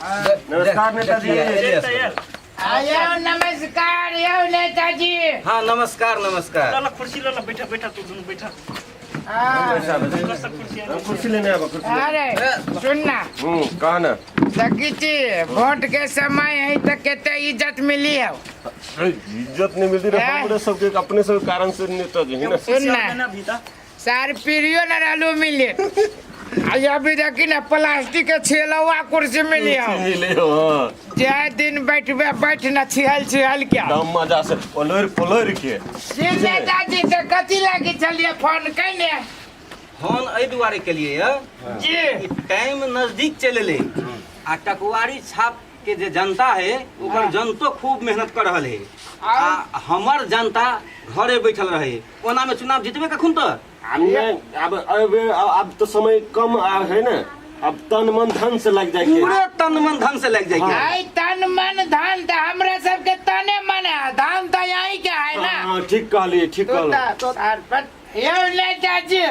नमस्कार नेताजी। आयो, नमस्कार यौ नेताजी। हाँ, नमस्कार नमस्कार। ल ल, कुर्सी ल ल, बैठा बैठा, तू दुनू बैठा। हाँ। कर सब कुर्सी आने। कुर्सी लेने आबो, कुर्सी। अरे सुन ना। कह ना। देखी छी, वोट के समय है तो कते इज्जत मिली है। अरे, इज्जत नहीं मिलती रे। हैं? हमरे सबके अपने सब कारण से नेताजी है ना। सुन ना। ना भीता। सार पीढ़ियो न रहलू मिले, आ अभी देखी ना, प्लास्टिक के छेलवा कुर्सी मिली हो। मिले हो, हाँ। जे दिन बैठबे बैठ ना, छिहल छिहल क्या। दम मजा से पलोर पलोर के। जी नेताजी, तो कथी लागी चलिए फोन कैने? फोन एहि दुआरे केलिए यऽ जी। कि टाइम नजदीक चलि एलै आ टकुआरी छाप के जे जनता है, ओकर जनतो खूब मेहनत कर रहल है आ हमर जनता घरे बैठल रहे, ओना में चुनाव जीतबे कखन तऽ? अब नहीं, अब अब अब तो समय कम आ है ना, अब तन मन धन से लग जाए के। पूरे तन मन धन से लग जाए के। आई तन मन धन तो हमरा सबके तने मन है, धन तो यही के है ना। हाँ, ठीक कहलिए, ठीक तो कहलिए। तो सरपंच यौ नेताजी,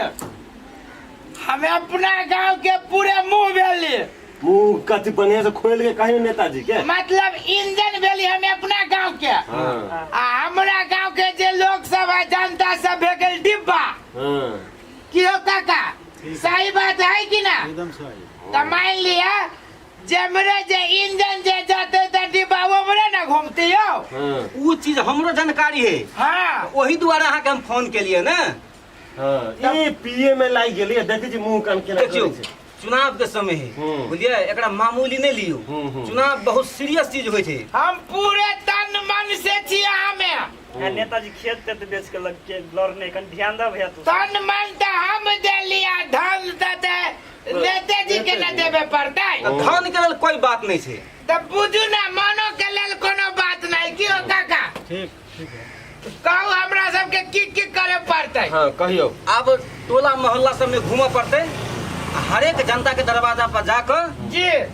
हमें अपना गांव के पूरे मुंह भेली। मुंह कथी, बढ़िया से खोल के कही नेताजी के। मतलब इंजन भेली हमें अपना गांव के। आ हमरा गांव के जे लोग सब है, जनता सब भे गेल डिब्बा। क्यों काका, सही बात है कि ना? एकदम सही। तो मान लिया जेमरे जे इंजन जे जाते त डिब्बा ओमरे ना घूमती हो। उ चीज हमरो जानकारी है। ओही दुआरे अहाँके हम फोन केलिए ने। हाँ, ई पीए में लागि गेलियै, देखै छी मुंह कान केना देखियौ, करै छै। चुनाव के समय है, बुझलियै, एकरा मामूली नहि लियौ। चुनाव बहुत सीरियस चीज होइ छै। हम पूरे तन मन से छी हमें। आ नेताजी, खेत तेत बेच के लग के लड़ने कन ध्यान दे भैया तू। तन मन त हम देलिया, धन त नेताजी के न देबे पड़तै। तऽ धन के लेल कोई बात नहि छै। त बुझू ना, मनो के लेल कोनो बात नहीं। क्यों काका? ठीक ठीक है। कहू, हमरा सबके की की करे पड़तै? हाँ, कहियौ। आब टोला मोहल्ला सबमे घूमऽ पड़तै आ हरेक जनता के दरवाजा पर जाकऽ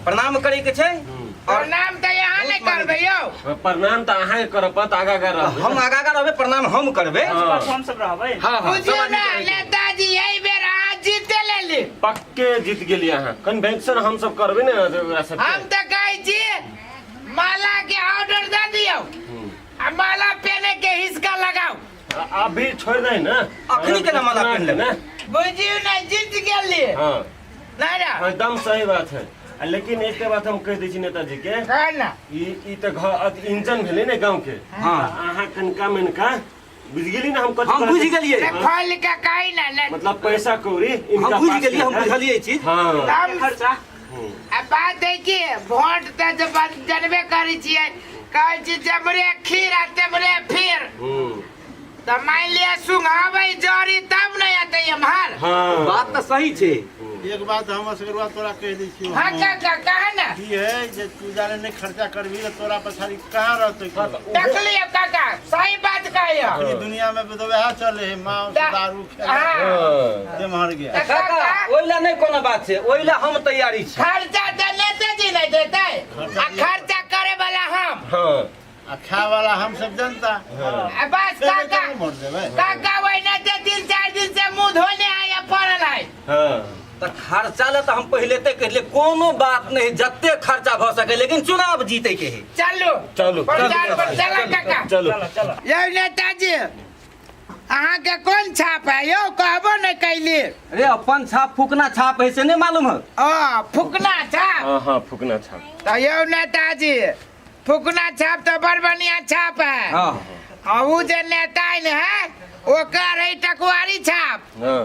प्रणाम करे के छै और प्रणाम तऽ यहाँ नहि करबै यौ। प्रणाम तऽ अहाँके करऽ पड़त, आगाँ आगाँ रहबै। हम आगाँ आगाँ रहबै, प्रणाम हम करबै। हाँ। हम सब रहबै। हाँ हाँ। बुझियौ ना नेताजी, एहि बेर अहाँ जीते लेली। पक्के जीत गेलियै अहाँ, कन्वेंशन हम सब करबै ने ओकरा सबके। हम तऽ कहै छी माला के ऑर्डर दे दियौ आ माला पहने के हिसका लगाओ। अभी छोड़ दे ना। अखनी केना माला पहिन लेबै? ना। बुझियौ ना, जीत गेली। नहीं ना। हाँ, एकदम सही बात है। आ लेकिन एक बात हम कह दै छी नेताजी के। कह ना। ई ई तऽ घर इंजन भेलै ने गाँव के। अहाँ कनिका मनिका बुझि गेली ना हम कथी हम कहै बुझि छी? गेलियै। से खोल के कही ना ने। मतलब पैसा कौड़ी इनका हम बुझि पास गेलियै, हम है। बुझलियै ई चीज। हाँ। खर्चा। आ बात है कि वोट तऽ जब जनबे करै छियै, कहै छी जमरे खीर आ तेमरे फिर। तऽ मान लिअ सुंघाबै जरी तब नहि एतै एम्हर। बात तऽ सही छै। एक बात हम असगरुआ तोरा कहि दै छियौ। हाँ काका, कह ना। की है जे तू जाने नहि खर्चा करबही तऽ तोरा पछाड़ी कहाँ रहतै केओ? देखलियै काका, सही बात कहियो। अखनी दुनिया में तऽ वएह चले है, मांस दारू खेला तेम्हर गया। तऽ काका, काका, ओहि लए नहि कोनो बात छै, ओहि लए हम तैयारी छी। खर्चा तऽ नेताजी नहि देतै आ खर्चा करे वाला हम। आ खाय वाला हम सब जनता। आ बस देबै काका, तब वोट देबै। काका वही ते 3-4 दिन से मुंह धोने आया पड़ल है। तऽ खर्चा लए तऽ हम पहिले तऽ कहलियै, कोनो बात नहि, जते खर्चा भऽ सके, लेकिन चुनाव जीते के है। चलू। चलू। प्रचार पर चला काका। चलू। चलो चलो। यौ नेताजी, अहाँके कोन छाप है यौ? कहबो नहि कैली। अरे, अपन छाप फूकना छाप है, से नहीं मालूम है? ओ, फुकना छाप। हाँ हाँ, फुकना छाप। तऽ यौ नेताजी, फुकना छाप तऽ बड़ बढ़िया छाप है। आ उ जे नेता आयल है, ओकर है टकुआरी छाप।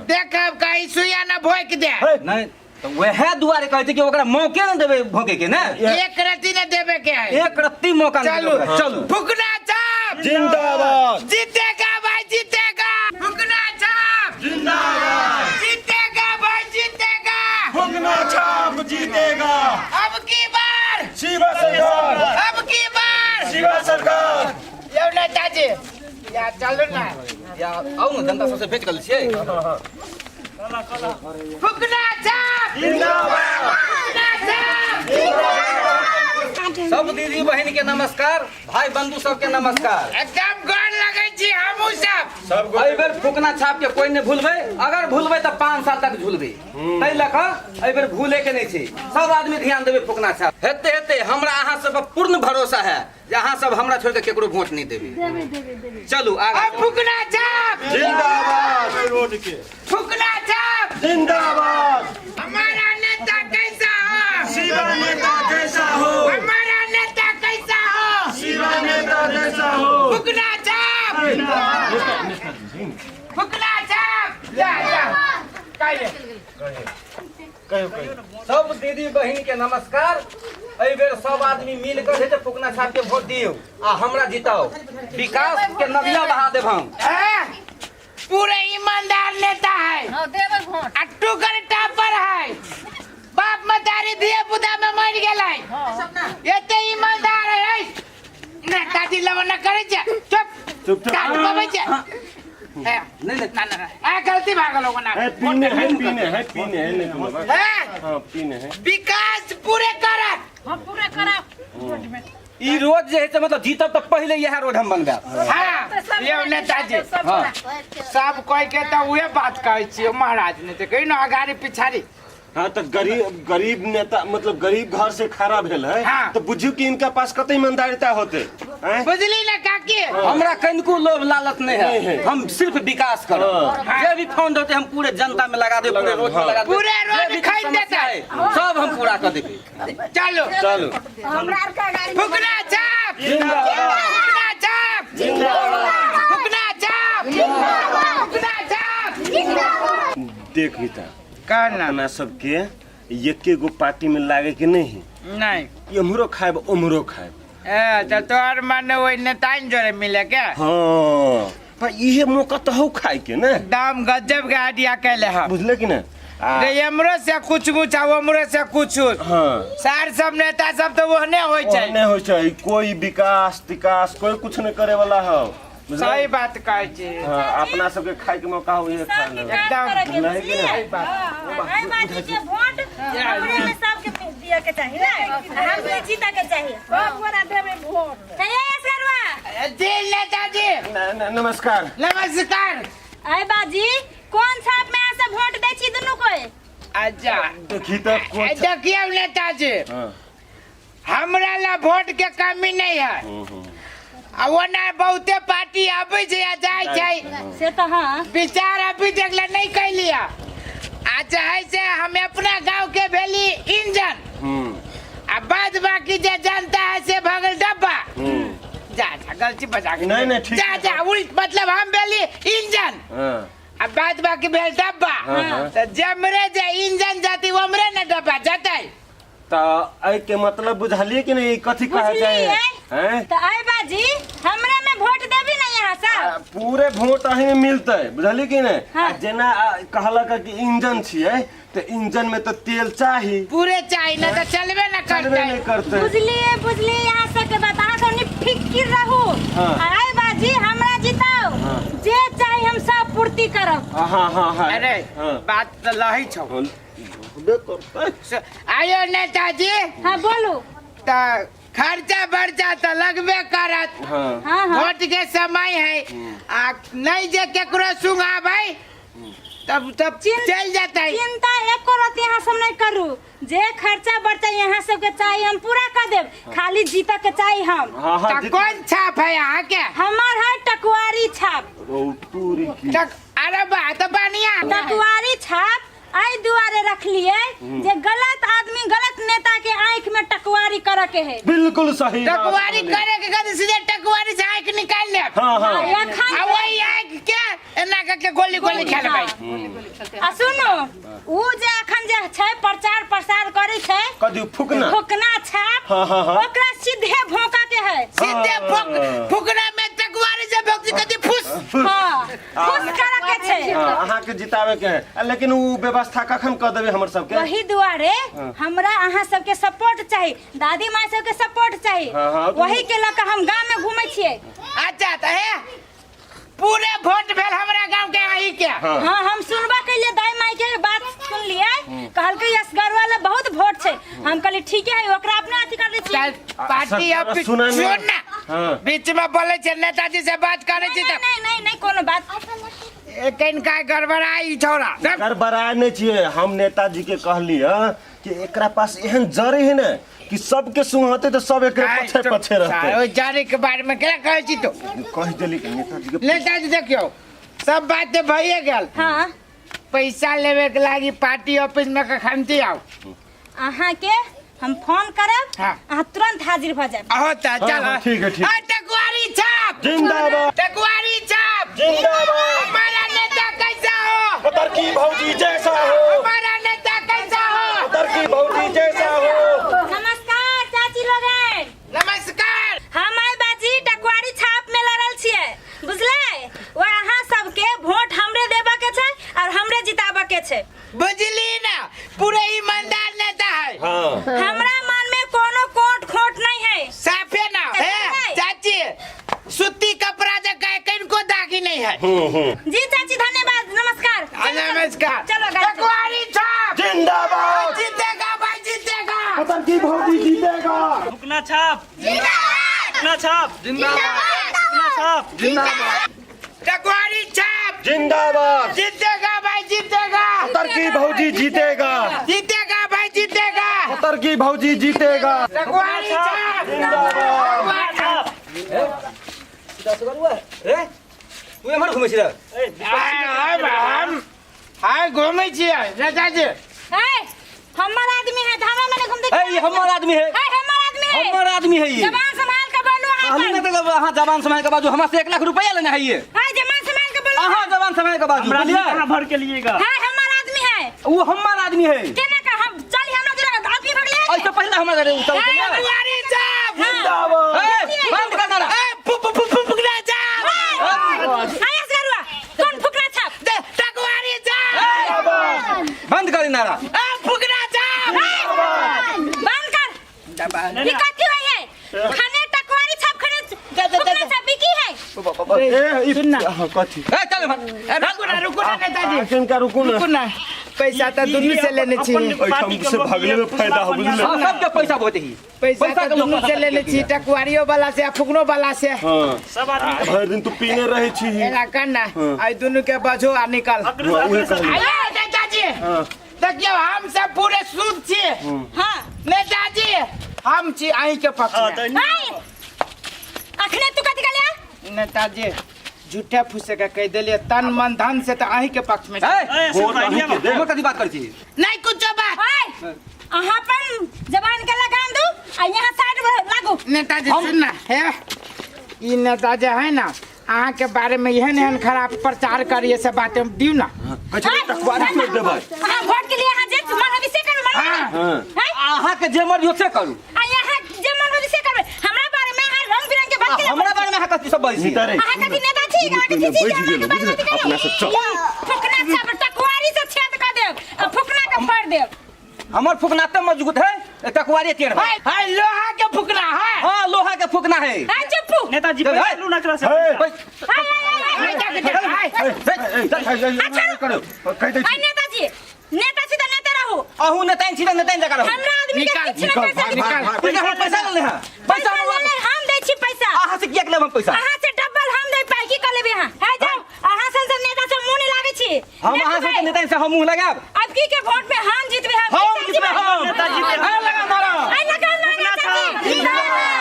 देखब कहीं सुइया न भोंक दे। नहीं तऽ वएह दुआरे कहै छै कि ओकरा मौके ने देबै भोंके के ने। एक रत्ती न देबे के है। एक रत्ती मौका नहीं चलू। देबै ओकरा। चलू। फुकना छाप जिंदाबाद। जीतेगा भाई, जीतेगा। फुकना छाप जिंदाबाद, जीतेगा भाई, जीतेगा। फुकना छाप जीतेगा। अब की बार शिवा सरकार। अब की बार शिवा सरकार। यौ नेताजी, या चलू ना। या आउ ने, जनता सबसे भेट कर छियै। फुकना छाप जिंदाबाद। फुकना छाप। सब दीदी बहन के नमस्कार, भाई बंधु सबके नमस्कार। एकदम गोर। लागै छी हमहूँ सब। सब एहि बेर फूकना छाप के कोई नहीं भूलबै, अगर भूलबै तऽ 5 साल तक झूलबै। ताहि लऽ कऽ एहि बेर भूले के नहीं छै, सब आदमी ध्यान देबै फूकना छाप। हेते हेते हमरा अहाँ सब पर पूर्ण भरोसा है जे अहाँ सब हमरा छोड़ के केकरो वोट नहीं देबै। देबै देबै देबै। चलू आगे। अब फूकना छाप जिंदाबाद, रोड के फूकना छाप जिंदाबाद। हमारा नेता कैसा हो, शिवा नेता कैसा हो, हमारा नेता कैसा हो, शिवा नेता कैसा हो। फूकना छाप, फूकना छाप। जा जा कहिए। कहियो कहियो। सब दीदी बहिन के नमस्कार। एहि बेर सब आदमी मिल कर हेतै फूकना छाप के वोट दियौ आ हमरा जिताओ, विकास के नदिया बहा देब हम। हाँ, पूरे ईमानदार नेता है। हाँ देबै वोट। आ टुकर टापर है, बाप मतारी धिया पुता में मर गेलै, एते ईमानदार है। ऐ, नेताजी लवन न करै छै, चुप चुप, चुप। काट पबै छै। ए, नहीं नहीं ना ना ना, आ गलती भागल होगा ना। है पीने है, पीने है, पीने है, नहीं पीने। हाँ, हाँ पीने है। विकास पूरे करत। हम पूरा करब वोट में। ई रोड जे है से मतलब जीतब तऽ पहिले इएह रोड हम बनबायब। हाँ यौ नेताजी, हाँ सब कोई के तऽ उहे बात कहै छियै महाराज, ने तऽ कही ने अगाड़ी पिछाड़ी। हाँ तो गरीब गरीब नेता मतलब गरीब घर से खड़ा भेल है। हाँ। तो बुझियो कि इनका पास कते ईमानदारिता होते हैं? बुझली ना काकी? हमरा कनिको लोभ लालच नहीं नहीं है, है। हम सिर्फ विकास करब। हाँ। जे भी फंड होते हम पूरे जनता में लगा देब, पूरे रोड में लगा देब, पूरे रोड जे भी खरीद समस्या देतै। है, सब हम पूरा कर देबै। चलो चलो। हमरा आर के गाड़ी में फुकना छाप, जिंदाबाद, फुकना छाप, फुकना छाप, फुकना छाप। देख बेटा, कहना अपना सबके एके गो पार्टी में लागे के नहीं है। नहीं, एम्हरो खाएब ओम्हरो खाएब। ए तो तोहर मन ओहि नेताइन जोरे मिले के? हाँ, पर इहे मौका तो हौ खाए के ने। दाम गजब के आइडिया कैले हम। बुझले कि ने? रे एमरो से कुछ कुछ आ ओमरो से कुछ कुछ। हाँ सार सब नेता सब तो ओहने होइ छै। ओहने होइ छै, कोई विकास तिकास कोई कुछ नहीं करे वाला हो। बुझले? सही बात कहै छी। हाँ, अपना सबके खाए के मौका हो इहे खा लेबै। एकदम। नहीं कि नहीं? आइ बाजी के वोट हमरे में सबके दिया के चाही ना, हमरे जीता के चाही। सब गोरा देबै वोट। हे सरवा जी नेताजी। नमस्कार। नमस्कार। आइ बाजी कोन छाप में अहाँ सब वोट दै छी दुनू कोई? अच्छा देखी तो कौन देखियौ नेताजी, हाँ। हमरा ला वोट के कमी नहीं है। आ ओना बहुते पार्टी आबै छै आ जाइ छै। से तऽ हाँ। विचार अभी तक ला नहीं कैलिया। आ चाहे से हम अपना गांव के भेली इंजन, आ बाद बाकी जे जनता है से भगल डब्बा। जा जा गलती बजा के। नहीं, नहीं, ठीक जा है। जा उल्ट मतलब हम भेली इंजन हाँ। आ बाद बाकी भेल डब्बा। हाँ, हाँ। तो जमरे जे इंजन जाती ओमरे न डब्बा जतै। तऽ एहि के मतलब बुझलिए कि नहीं कथी कहे जाए? बुझलिए। हैं? तऽ आइ बाजी हमरा में वोट देबी ना यहाँ सब? पूरे वोट अहीं में मिलते, बुझलिए कि नहीं? हाँ। आ जेना कहलक कि इंजन छियै तऽ इंजन में तऽ तेल चाही। पूरे चाही ना तऽ चलबे ना चलबे करतै। नहीं करतै। बुझलिए बुझलिए यहाँ सब के बात, अहाँ सब निफिकिर रहू। हाँ। आइ बाजी हमरा जिताओ, हाँ। जे चाही हम सब पूर्ति करब। हाँ, हाँ, हाँ। अरे हाँ। बात तऽ लही छौ। होबे करतै। आयो नेताजी। हाँ बोलू। तऽ खर्चा बर्चा तऽ लगबे करत। हाँ। हाँ, हाँ। वोट के समय है, आ नहीं जे केकरो सुंघाबै तब तब चल जाता है। चिंता एको रति यहाँ सब नहीं करू, जे खर्चा बर्चा यहाँ सबके चाहिए हम पूरा कर देब, खाली जीत के चाहिए हम। हाँ, हाँ, तऽ कौन छाप है यहाँ के? हमार है टकवारी छाप। ओ, तोरी की। टक, अरे बा तो बढ़िया। टकवारी छाप एहि दुआरे रखलिए जे गलत आदमी गलत नेता के आंख में टकवारी करे के है। बिल्कुल सही बात टकवारी बोली। करे के गति सीधे टकवारी से आंख निकाल ले। हाँ, हाँ। आ, एखन आ वही आंख के एना करके गोली गोली खेलबै। आ सुनू, उ जे अखन जे छै प्रचार प्रसार करै छै कथी फुकना? फुकना छाप। हाँ, हाँ, हाँ। ओकरा सीधे भोंका के है। सीधे हाँ। फुकना में टकवारी से भोंकी कथी फुस। हाँ, फुस करे के छै। हाँ, अहाँ के जितावे के है, आ, लेकिन उ व्यवस्था कखन क देबे हमर सबके? वही दुआरे हाँ। हमरा अहाँ सबके सपोर्ट चाही, दादी माई सबके सपोर्ट चाही। हाँ, हाँ, तो वही के लऽ कऽ हम गाँव में घूमै छियै। अच्छा तऽ हे पूरे वोट भेल हमरा गांव के अही के। हाँ। हाँ, हम सुनबा के लिए दाई माई के बात सुनलियै, कहलकै असगर वाला बहुत वोट छै। हम कहलियै ठीके है, ओकरा अपने अथी कर दै छियै। चल, पार्टी सरकार अब सुना नहीं। सुन ना। हाँ। बीच में बोले छे नेताजी से बात करे छी नहीं नहीं नहीं नहीं कोनो बात कनिका गड़बड़ाई छौड़ा गड़बड़ा नहीं छियै। हम नेताजी के कहली हँ कि एकरा पास एहन जड़ी है ने कि सबके सुहाते तो सब एकरे पछे पछे रहते। ओहि जड़ी के बारे में केना कहै छी तू? कहि देली कि नेताजी के। नेताजी देखियौ सब बात तऽ भइए गेल। हाँ। पैसा लेवे के लागी पार्टी ऑफिस में कखन आउ? अहाँ के हम फोन करब। हाँ। अहाँ तुरंत हाजिर भऽ जायब। अहो तऽ चल। हाँ, ठीक है, ठीक। टकुआरी छाप जिंदाबाद। टकुआरी छाप जिंदाबाद। हमारा नेता कैसा हो? पतरकी भौजी जैसा हो। हमारा नेता कैसा हो? पतरकी भौजी जैसा हो। नमस्कार चाची लोगन। नमस्कार। हम आइ बाजी टकुआरी छाप में लड़ल छियै, बुझलै? और अहाँ सबके वोट हमरे देबऽ के छै और हमरे जिताबऽ के छै। बुझली ना, पूरे ईमानदार नेता है। हाँ। हमरा मन में कोनो कोट खोट नहीं है। साफे ना है चाची, सूती कपड़ा जगह किनको दागी नहीं है। जी चाची धन्यवाद, नमस्कार। नमस्कार। चलो गाड़ी चलो। टकुआरी छाप जिंदाबाद। जीतेगा भाई जीतेगा। पतरकी भौजी जीतेगा। फुकना छाप जिंदाबाद फुकना छाप जिंदाबाद फुकना छाप जिंदाबाद। टकुआरी छाप जिंदाबाद। जीतेगा भाई जीतेगा। पतरकी भौजी जीतेगा। जीतेगा भाई जीतेगा। पतरकी भौजी जीतेगा। टकुआरी छाप जिंदाबाद। छाप। रे तू एम्हर घुमै छी रे? हम हाय घूमै छियै नेताजी। ए हमर आदमी है, हमरा मने घूम दे। ए, ई हमर आदमी है। ए हमर आदमी है। हमर आदमी है ई। जबान संभाल के बोलू अहाँ। कहली ने तऽ अहाँ जबान संभाल के बाजू, हमरा से 1 लाख रुपया लेने है ये। हाय जबान संभाल के बोलू। अहाँ जबान संभाल के बाजू, हमरा बुझलियै? कहाँ भर के लिएगा? हाय हमर आदमी है। वो हमर आदमी है। केना का हम चली हमरा जुड़ा आदमी भगले। ऐसे पहले हमरा घरे उतर ए, टकुआरी छाप जिंदाबाद। ए, बंद कर नारा। ए फुक फुक फुकना छाप। हाय असगरुआ कौन फुकना छाप? टकुआरी छाप बंद कर नारा। ए फुकना छाप। बंद कर। ये कथी होय है? खाने टकुआरी छाप खाने फुकना छाप की है? ए ई सुन ना। हाँ, कथी? ए चल एम्हर। रुकू ना रुकू ना नेताजी, अखन का रुकू ना। रुकू ना। पैसा तो दुनू से लेने छी। ओहिठाम से भागले में फायदा हो, बुझले? हाँ, सबके पैसा बहुत ही। पैसा पैसा तो के लोग दुनू से लेने छी, टकुआरियो वाला से आ फुकनो वाला से। हाँ। सब आदमी भरि दिन तू पीने रहै छी। एना कर ना, आई दुनू के बजो आ निकल। उहे कहली। आइए नेताजी, देखियौ हम सब पूरे शुद्ध छी। हां नेताजी हम छी अहीं के पक्ष में। हाय अखने तू कथी कहलिया? नेताजी झूठे फूसे के कह देलिए, तन मन धन से तो अहीं के पक्ष में छी। ए, वोट अहीं के देब। हमर कथी बात करै छी? नहीं कुछ बात। हाय अहाँ अपन जबान के लगाम दू आ यहाँ साइड में लागू। नेताजी सुन ना, हे ई नेताजी है ना, अहाँ के बारे में एहन एहन खराब प्रचार करिए से बात हम दियौ ना। कहै छै टकुआरी छोड़ि देबै। अहाँ वोट के लिए अहाँ जे मन होबी से करू, मन हाँ। अहाँ के जे मर्जी हो से करू। आ यहाँ जे मन होबी से करबै। हमरा बारे में अहाँ रंग बिरंग के बात केला। हमरा बारे में अहाँ कथी सब बजै छी? नीता रे, अहाँ कथी नेता छी? अहाँ कथी छी? बजि गेलौ, बुझले? अपना सब चल। फुकना छाप टकुआरी से छेद कर देब आ फुकना के फाड़ देब। हमर फुकना तो मजबूत है, टकुआरी टेढ़ है। हाय लोहा के फुकना है। हाँ लोहा के फुकना है। हाय चुप्पू। नेताजी चल, पैसा ए। लू ना एकरा से। हे। हाय हाय हाय हाय। कहि दै हाय छी। नेताजी, नेता छी तऽ नेता रहू। अहू नेता छी तऽ नेता जकाँ रहू। हमरा आदमी के निकाल, किछु नहि कर सकै। निकाल। पैसा हमरा पैसा लेने है। पैसा पैसा हमरा लेले हम दै छी पैसा। अहाँ से किएक लेब हम पैसा? अहाँ से डबल हम दै पाइ, की कर लेबै अहाँ? हे जाउ, अहाँ सन सन नेता से मुँह नहि लागै छी। हम अहाँ से नेता से हम मुँह लगायब। अब की के वोट में हम जीतबै, हम जीतबै, हम। नेता जीतबै। ए, लगा नारा। आइ लगा नारा नेताजी।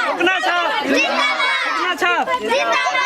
फुकना छाप जिंदाबाद। फुकना छाप जिंदाबाद।